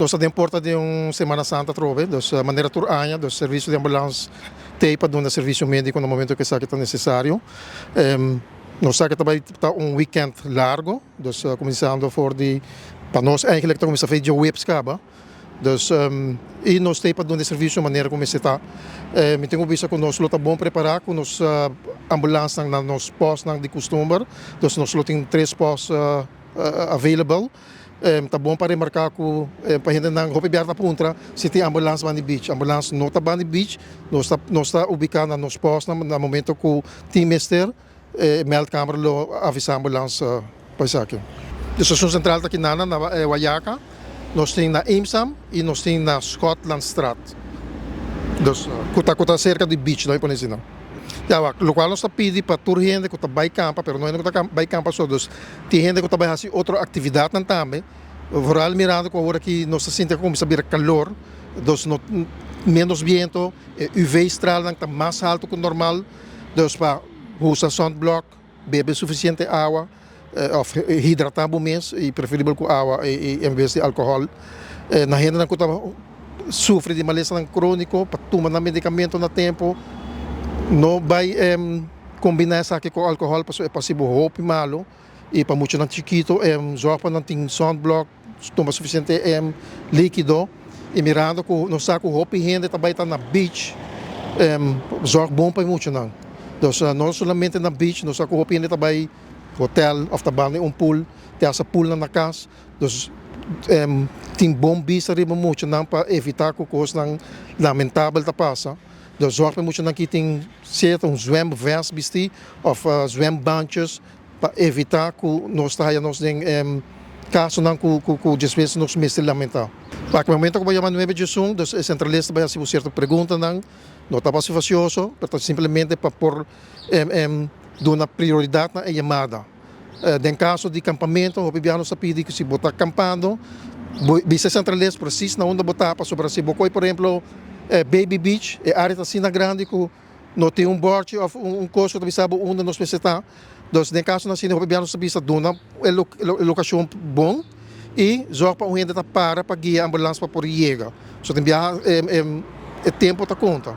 Nos ta den porta di un Semana Santa atrobe, dus manera tur aña, dus servicio di ambulans t'ey pa duna servicio medico na momento cu esaki ta necesario. Nos sa cu ta bay ta un weekend largo, dus cuminsando for di, pa nos eigenlijk ta cuminsa fe djaweps caba, dus y nos t'ey pa duna e servicio manera cu mester ta. Mi tin cu bisa cu nos lo ta bon prepara cu nos ambulansnan na nos postnan di custumber, dus nos lo tin tres post available. Ta bon pa remarká ku pa hendenan hopi biaha ta puntra si tin ambulans banda di beach. Ambulans no ta banda di beach, nos ta nos ta ubiká na nos pòstnan na momento ku tin mester e meldkamer lo avisá ambulans pa esaki. E stashon sentral ta kinana na Wayaka, nos tin na Eemsam i nos tin na Schotlandstraat. Dus ku ta ku ta serka di beach no pone asina. Ya wak, lokual nos ta pidi pa tur hende ku ta bai kampa, pero no hende ku ta bai kampa so, dus tin hende ku ta bai hasi otro aktividatnan tambe, vooral mirando ku awor aki nos ta sinti ku kuminsá bira kalor, dus no ménos biento, e UV stralnan ta mas haltu ku normal, dus pa usa sunblock, bebe sufisiente awa òf hidratá bo mes i preferibel ku awa en bes di alkohòl. Na hendenan ku ta sufri di malesanan króniko pa tuma nan medikamento na tempu, no bai kombiná esaki ku alkohòl pasobra e por hasi bo hopi malu i pa muchanan chikitu zòrg pa nan tin sunblock. Tuma suficiente likido y mirando cu nos sa cu hopi hende ta bay ta na beach, zorg bon pa e muchanan. Dus no solamente na beach, nos sa cu hopi hende ta bay hotel of ta banda un pool, te hasta poolnan na cas. Dus tin bon bista riba muchanan pa evita cu cosnan lamentabel ta pasa. Dus zorg pa e muchanan ki tin sea ta un zwemvest bisti of zwembandjes. Pa evitá ku nos ta haya nos den kasonan ku ku despues nos mester lamentá. Pa ku momento ku bo yama nuebe djesun, dus e sentralista bai hasi bo sierto preguntanan, no ta pa hasi fasioso, pero ta simplemente pa por duna prioridat na e yamada. Den kaso di kampamentu, hopi biaha nos ta pidi ku si bo ta kampando, bo bisa e sentralista presis na unda bo ta, pasobra si bo koe por ehemplo Baby Beach, e área ta asina grandi ku No tin un bòrchi òf un kos ku ta bisa bo unda nos mester ta. Dus den kasonan asina hopi bia nos ta bisa duna e lokashon bon i zòrg pa un hende ta para pa guia ambulans pa por yega. So tin biaha e tempu ta konta.